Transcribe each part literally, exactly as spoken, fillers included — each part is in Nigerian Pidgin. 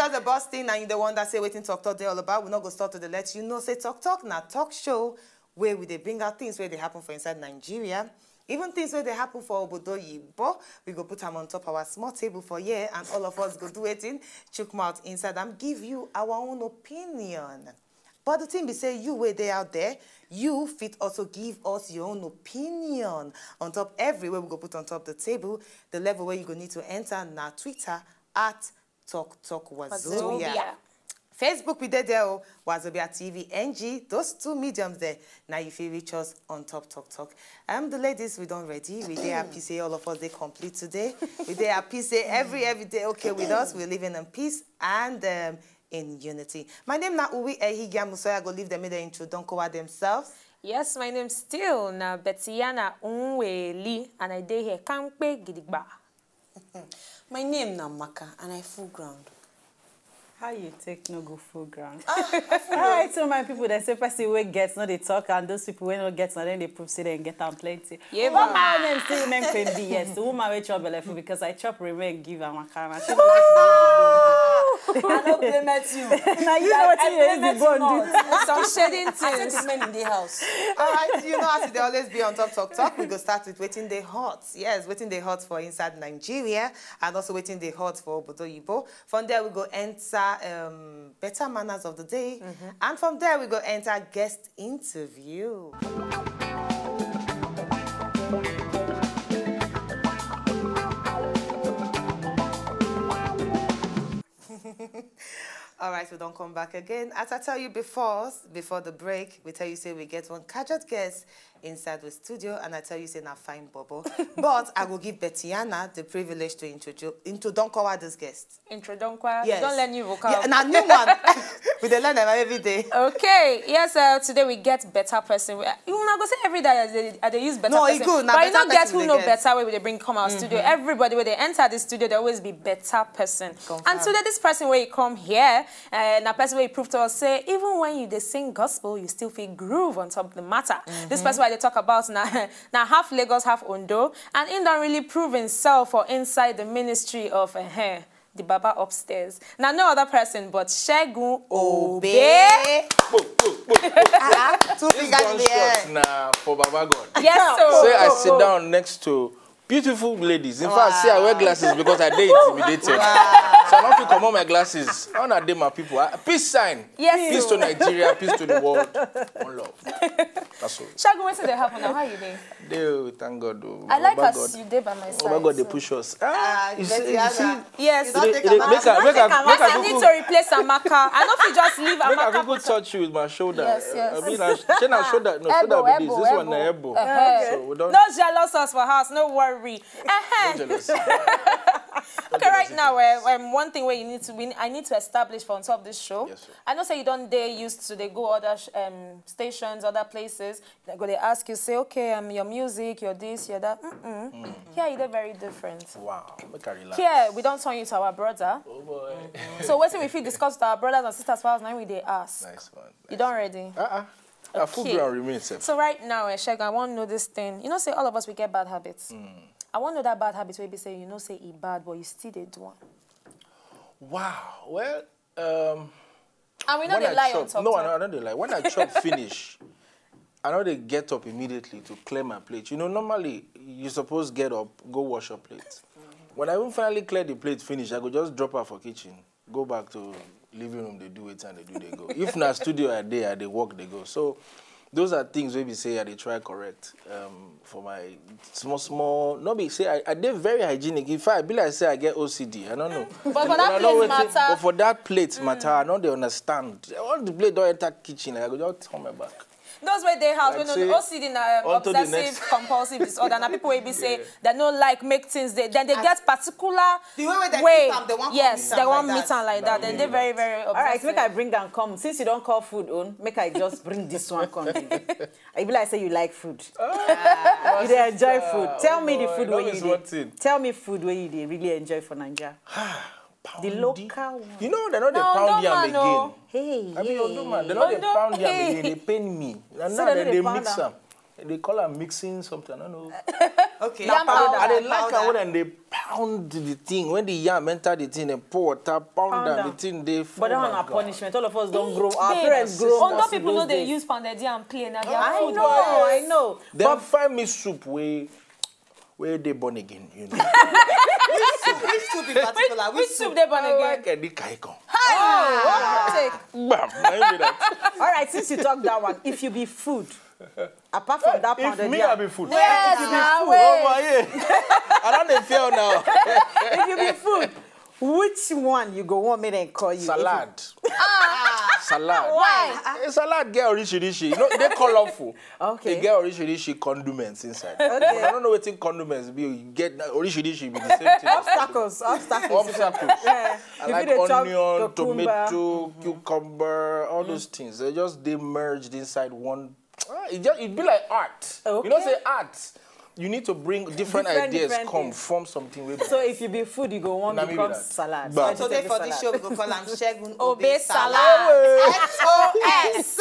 That's the boss thing, and you dey wonder say wetin talk talk dey all about. We no go stop to dey let you know say talk talk na talk show where we dey bring out things where they happen for inside Nigeria, even things where they happen for obodo yibo. We go put them on top our small table for here, and all of us go do wetin, chook mouth inside and give you our own opinion. But the thing be say, you wey dey out there, you fit also give us your own opinion on top everywhere we go put on top the table. The level where you go need to enter na Twitter at Talk Talk Wazobia. Wazobia. Facebook, we dey there, oh, Wazobia T V N G. Those two mediums there, now you feel reach us on top Talk Talk. Um, the ladies, we don't ready. We dey happy say all of us they complete today. We dey happy say every every day okay with us. We're living in peace and um, in unity. My name na Uwi Ehigia Musoya. Go leave them in the intro. Don't cover themselves. Yes, my name still na Betiana Unweli, and I dey here kampe gidigba. My name na Maka, and I full ground. How you take no go full ground? Ah, I full ground. All right, so my people, they say person wey get no dey talk, and those people wey no get no then they prove say they get am plenty. Yeah, but my name still remain Queen B. Yes, the woman wey chop belle full because I chop remain give am Maka. She know wetin she dey use the bone do. I no blame you. Now you know wetin you use the bone do. Some shading things. I think the men in the house. All right, you know as they always be on top talk talk. We go start with wetin dey hot. Yes, wetin dey hot for inside Nigeria, and also wetin dey hot for obodo yibo. From there we go enter um, better manners of the day, and from there we go enter guest interview. All right, we don't come back again. As I tell you before, before the break, we tell you say we get one gadget guest inside the studio, and I tell you say na fine bobo. But I will give Betiana the privilege to introduce, into don't cover this guest. Intro don't choir. Yes. Don't learn new vocals. Yeah, na new one. We dey learn them every day. Okay, yes, uh, today we get better person. We, you know, go say every day I dey, I dey use better No, e person. Good. Na But you better don't get person who we know get. Better way we dey bring come our studio. Everybody where they enter the studio, there always be better person. Confirm. And today this person where you come here, uh, na person where you prove to us say even when you dey sing gospel, you still feel groove on top of the matter. This person where they talk about na na half Lagos, half Ondo, and he don't really prove himself for inside the ministry of uh, the Baba upstairs. Now no other person but Shegun Obe. Obe. Two fingers in the air. Now for Baba God. Yes, so say I sit down next to beautiful ladies. In fact, see, I wear glasses because I dey intimidated. So I don't feel come on my glasses. I want to my people. I, peace sign. Yes, peace to Nigeria. Peace to the world. One love. That's all. Shegun, wetin dey happen now? How you dey? Dey, oh, thank God. Oh. I like Baba as God. You dey by my side. Baba God, they push us. Ah, you see, you see, yes. You don't take am as, make I, make I, make I need to replace Amaka. I don't feel just leave Amaka. Make I go touch you with my shoulder. Yes, yes. I mean, I, shoulder, no, elbow, shoulder be this. Elbow, this one, elbow. Uh-huh. So we don't. No jealous us for house. No worry. Uh-huh. No jealousy. Okay, right now, uh, um, one thing where you need to, we, I need to establish for on top of this show. Yes, sir. I know say you don't dey used to they go other sh- um, stations, other places. They go they ask you say, okay, um, your music, your this, your that. Mm-mm. Here you dey very different. Wow, make I relax. Here we don't turn you to our brother. Oh boy. So what we fit discuss with our brothers and sisters for us now we they ask. Nice one. You don't ready? Uh-uh. A full ground remains. So right now, eh, Shegun, I want to know this thing. You know, say all of us we get bad habits. I want to know that bad habit where you be say you know say e bad, but you still dey do one. Wow. Well, um, and we know when they I lie chop, on top. No, I, I don't dey lie. When I chop finish, I know they get up immediately to clear my plate. You know, normally you suppose get up, go wash your plate. When I even finally clear the plate finish, I go just drop her for kitchen. Go back to living room, they do it and they do they go. If na studio I dey, I dey work they go. So those are things wey be say I dey try correct um, for my small small. No be say I, I dey very hygienic. In fact, I be like say I get O C D. I don't know. But for that plate matter, but for that plate matter, I no dey understand. All the plate don enter kitchen, like, I go just turn my back. Those wey dey house, wey no know, O C D na um, obsessive compulsive disorder. Na people wey be say they no like make things. They then they get particular the way wey they keep am, they want yes, they want meet am like that. Then they very very obsessive. All right, make I bring am come. Since you don't call food own, make I just bring this one come. I be like say you like food. You dey enjoy food. Tell me the food wey you dey. Tell me food wey you dey really enjoy for Naija. The local one. You know, they know they pound yam again. Hey, I mean, Ondo man, they know they pound yam again. They pain me. And now they, they mix them. They call am mixing something, I don't know. Okay. Yam powder. I dey like am Powder. When dem dey pound the thing, when the yam enter the thing, dem pour water, pound Pound am, am. The thing dey. But that Oh one my na God. Punishment. All of us don grow. Our Babe, parents grow. Ondo Us people those no dey days. Use pounded yam play. Na their I food. know, I know. Then But find me soup wey wey dey born again, you know. Which soup, which soup in particular? Which Which soup dey born I again? like Edika Ikong. Hey, what take? Bam, na him be that. All right, since you talk that one, if you be food, apart from that If pounded me, yam, I be food. Yes, if you be na food, Oh wait. my, yeah. I don dey fear now. if you be food, which one you go want me then call you? If you- Salad. Salad. Why? A salad get orishirishi. You know, they colorful. Okay. E get orishirishi condiments inside. Okay. I don't know wetin condiments be. You get na- orishirishi be the same thing. Obstacles, obstacles. Obstacles. Yeah. I If like you dey chop onion, cucumber. Tomato, cucumber, all those things. They just dey merged inside one. Ah, it just it be like art. You know, Okay. Say art. You need to bring different, Different, ideas, different come things. Form something with. So if you be food, you go want Na me be become that. Salad. But- So Today take for the this salad. Show, we go call am Segun Obe Obe Salad. Salad. S O S.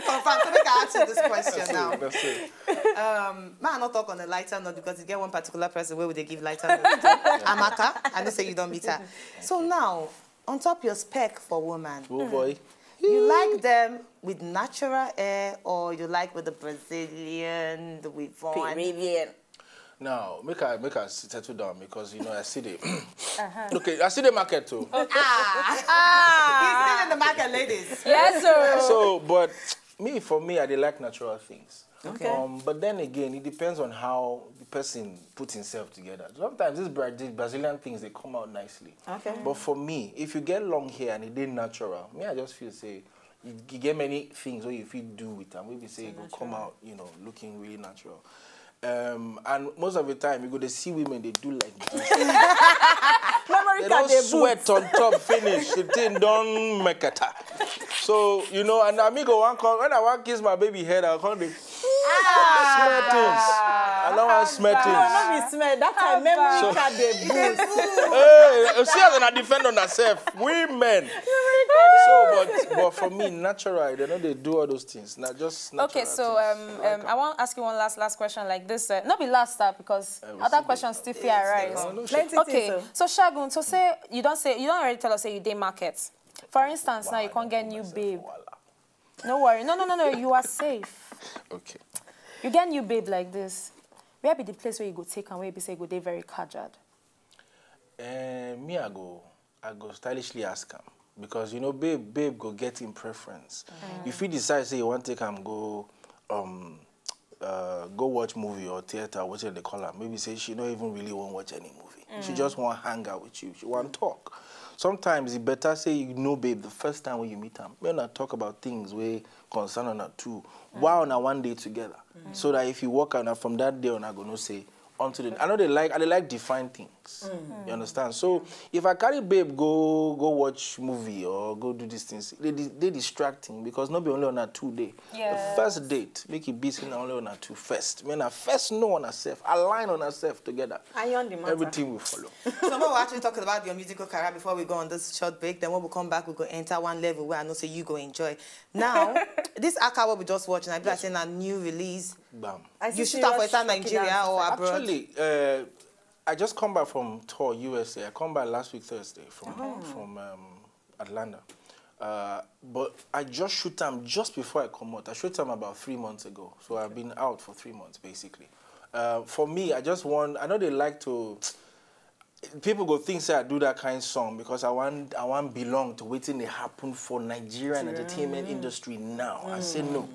Confirm. So make I ask you this question now. That's it. Um, man, I not talk on a lighter note because you get one particular person where would they give lighter note? Amaka. I know say you don't meet her. So now, on top your spec for woman, Oh boy. You like them with natural hair or you like with the Brazilian, the weave on? Peruvian. Now, make I make I settle down because you know I see the okay, I see the market too. He's still in the market, ladies. Yes, sir. So, but me for me, I dey like natural things. Okay. Um, but then again, it depends on how the person puts himself together. Sometimes these Bra- these Brazilian things they come out nicely. Okay. But for me, if you get long hair and it dey natural, me I just feel say you, you get many things where you feel do with them. Maybe say it go come out, you know, looking really natural. Um, and most of the time, you go to see women they do like this. Memory They card don't dey sweat boot. On top finish. The thing don't make a ta. So you know, and amigo one call when I want kiss my baby head, I'll call the smell things. I don't want smell No, things. no be smell. That time memory So- card dey boot. Hey, you see as I defend on herself. Women. So, but but for me, natural, they know they do all those things. Not just natural Okay, so things. um, um, I want to ask you one last last question like this. Uh, not be last star because we other still questions still fit arise. No, no, Plenty Okay, things. So Shagun, so say you don't say you don't already tell us say you dey market. For instance, now you can't get new babe. No worry, no no no no, you are safe. Okay. You get new babe like this. Where be the place where you go take and where you be say you go dey very cajad? Eh, me I go I go stylishly ask am because you know babe babe go get in preference. You fit decide say you want take am go um uh, go watch movie or theater, what they call am. Maybe say she no even really wan watch any movie. She just wan hang out with you. She wan talk. Sometimes it better say you know babe the first time when you meet am. Make una talk about things wey concern una two while una one day together. So that if you walk out na from that day una go know say unto the I know they like I dey like define things. You understand? So if I carry babe go go watch movie or go do these things, they di- they distracting because not be only on a two day. Yeah. The first date, make it be seen only on a two first. When I first know on herself, align on herself together. Iron the matter. Everything will follow. So we're actually talking about your musical career before we go on this short break. Then when we come back, we go enter one level where I know say you go enjoy. Now, this Aka what we just watched, and I be like saying a new release. Bam. I see You shoot out for serious inside Chucky Nigeria dance. Or abroad? Actually, uh, I just come back from tour U S A. I come back last week Thursday from from um, Atlanta. Uh, but I just shoot them just before I come out. I shoot them about three months ago, so I've been out for three months basically. Uh, for me, I just want. I know they like to. People go think say I do that kind of song because I want I want belong to waiting they happen for Nigerian entertainment industry now. I say no.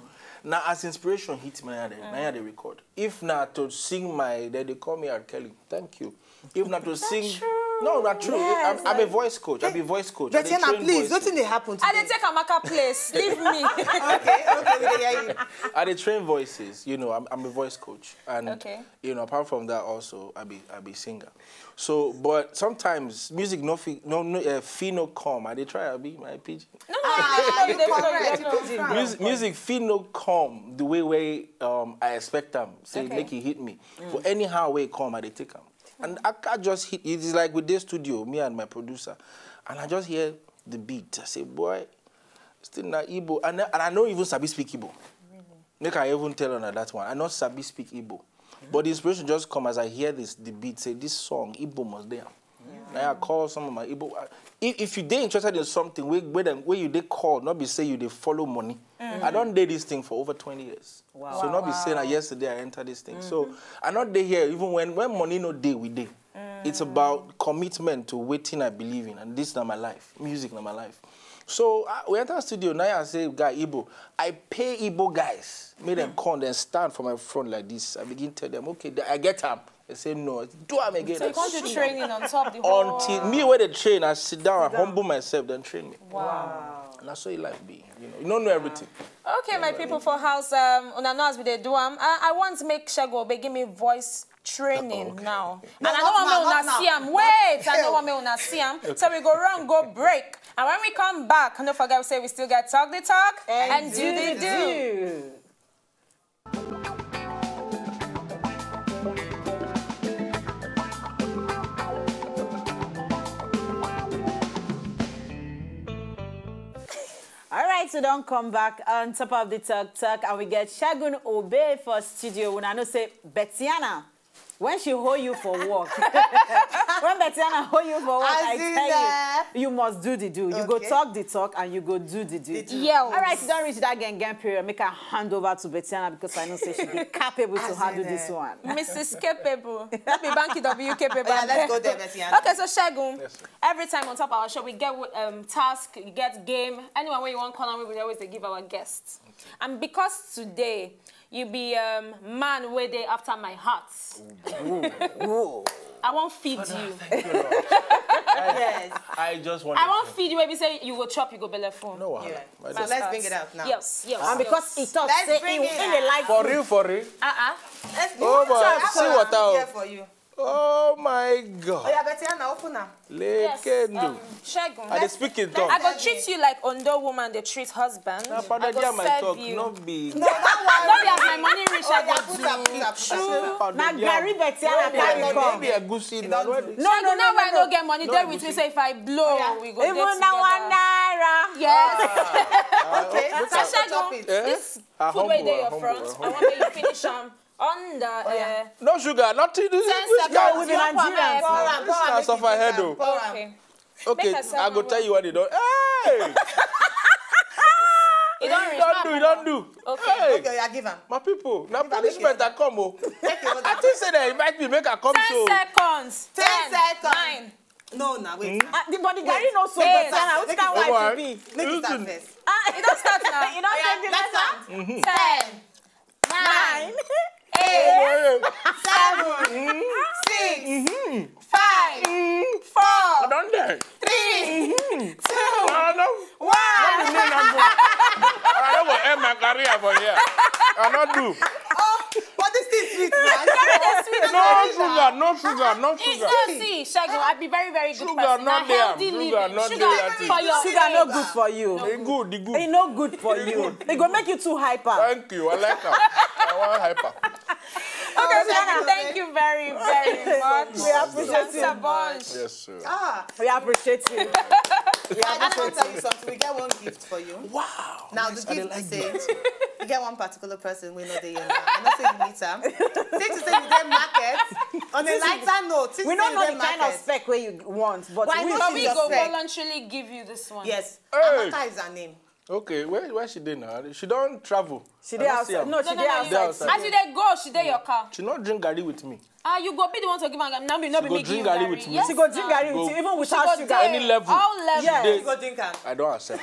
Now as inspiration hits me, now they, now they record. If not to sing my, then they call me R. Kelly. Thank you. If not to sing, no, not true. I'm, I'm a voice coach. I'm a voice coach. I dey Betiana, train please, voices. What thing they happen I dey today? Take Amaka place. Leave me. Okay, okay, we dey hear you. I dey train voices. You know, I'm, I'm a voice coach, and Okay. you know, apart from that, also I be I be singer. So, but sometimes music no fit no no uh, fee no come. I dey try. I be my P G. No, no, no, no, no, no, no, no, no. Correct, you confirm. Music music fee no come the way way um I expect them. Say Okay. Make it hit me. But anyhow way it come, I dey take them. And I can't just hit. It's like with this studio, me and my producer, and I just hear the beat. I say, boy, still na Igbo, and I, and I no even sabi speak Igbo. Make I even tell una that one. I not sabi speak Igbo. But the inspiration just come as I hear this, the beat, say this song, Igbo must dey am. Now I call some of my Igbo. I- If, if you dey interested in something, where, where, them, where you dey call, not be say you dey follow money. I don't dey this thing for over twenty years. Wow. So not be saying that yesterday I entered this thing. So I not dey here even when, when money no dey, we dey. It's about commitment to wetin I believe in, and this na my life. Music na my life. So I, we enter studio now. I say, guy Igbo, I pay Igbo guys, make them come, then stand for my front like this. I begin tell them, okay, I get am. They say no, do am again. So you can't do training on top the whole. Until me where they train, I sit down, I humble myself, then train me. Wow. And that's how life be. You know, you don't know everything. Okay, my people for house, um, una know as we dey do am. I, I want to make Segun Obe give me voice training now. And I don't want make una see am. Wait, I don't want make una see am. So we go run, go break. And when we come back, don't forget we say we still get talk the talk and, do the do. All right, so don't come back on top of the talk talk, and we get Segun Obe for studio. When I know say Betiana, when she hold you for work, when Betiana hold you for work, I tell you, you must do the do. You go talk the talk and you go do the do. Yeah. All right, don't reach that gang gang period. Make her hand over to Betiana because I know say she be capable to handle this one. Missus Capable. Not be Banky W capable. Yeah, let's go there, Betiana. Okay, so Segun, every time on top of our show, we get um, task, you get game. Anyone where you want call on, we will always dey give our guests. And because today, you be um, man where they after my heart. I won't feed you. Yes. I just want. I won't feed you. Maybe say you go chop, you go belle full. No wahala. Yeah. So let's bring it out now. Yes, yes. And because he talks, Let's say bring he, it he dey like For real, for real. Uh-uh. Let's Oh, boy, see water. Here for you. Oh my God. Oh, yeah, Betiana, open up. Lekendo. Segun. I dey speak in tongues. I go treat you like Ondo woman they treat husband. Na pounded I go yam I serve talk, you. No be. No be as my money reach, I Yeah, go put do. up, put up, put up, put up. Na Gary Betiana carry No come. be egusi. Don't No, do. no. Segun, now I no get money. There with me, say if I blow, we go. Even now one naira. Yes. Okay. So Segun, Eh? this Ah, food where humble, dey your humble, front, I humble. want make you finish am on the. Uh, No sugar, nothing. This, Ten this guy seconds. with You the don't come Nigerians. here. Pour am, pour am, This na make suffer you head drink o. am, pour am. Okay. Okay, Make us I go have tell one. You what they don't. Hey! You don't You don't do, you don't do. Okay. Hey! Okay, yeah, give am. My people, now Give am, punishment give am. I come. Oh. Take your own. I think say that invite me, make I come Ten so. Seconds. Ten seconds. Nine. No, no, wait. Ah, the body Gary no so Wait. Betiana. Which kind Don't wife worry. you be? Make it Listen. First. It don't start now. You don't Yeah, take the let's letter. start. Ten. Nine. Eight. Seven. Six. Five. Four. I don't dare. Three. Two. I don't know. One. I don't go end my career for here. I don't do. Oh, but this is sweet, man. No sugar, no sugar, no It's sugar. No, see, Segun, I be very, very good Sugar person. Not A there. Healthy Sugar living. Not Sugar there. For your Sugar no liver. Good for you. It good, it It good. No good for you. It go make you too hyper. Thank you. I like her. I want hyper. Okay, Segun, thank you very, very much. We appreciate you. Sabonj. Yes, sir. Ah, We appreciate you. I just want to tell you something. We get one gift for you. Wow. Now, Yes, the I gift like is say, that. You get one particular person we know they are. I know say you meet am. Since you say you dey market, on a lighter note, since We you don't say know you the dey kind market, of spec where you want, but Why we not But see we your go spec? Voluntarily give you this one. Yes, Hey. Amaka is her name. Okay, where where she dey now? She don't travel. She I dey don't see outside. am. No, she No, dey no, no, outside. you, outside. As you dey go, she dey your car. She not drink garri with me. Ah, you go be the one to give her. Now be no She be go me give drink you garri garri. With me. Yes, She go drink na. garri with you, even She without go sugar. Any level. All levels. Yes. You go drink am. I don't accept.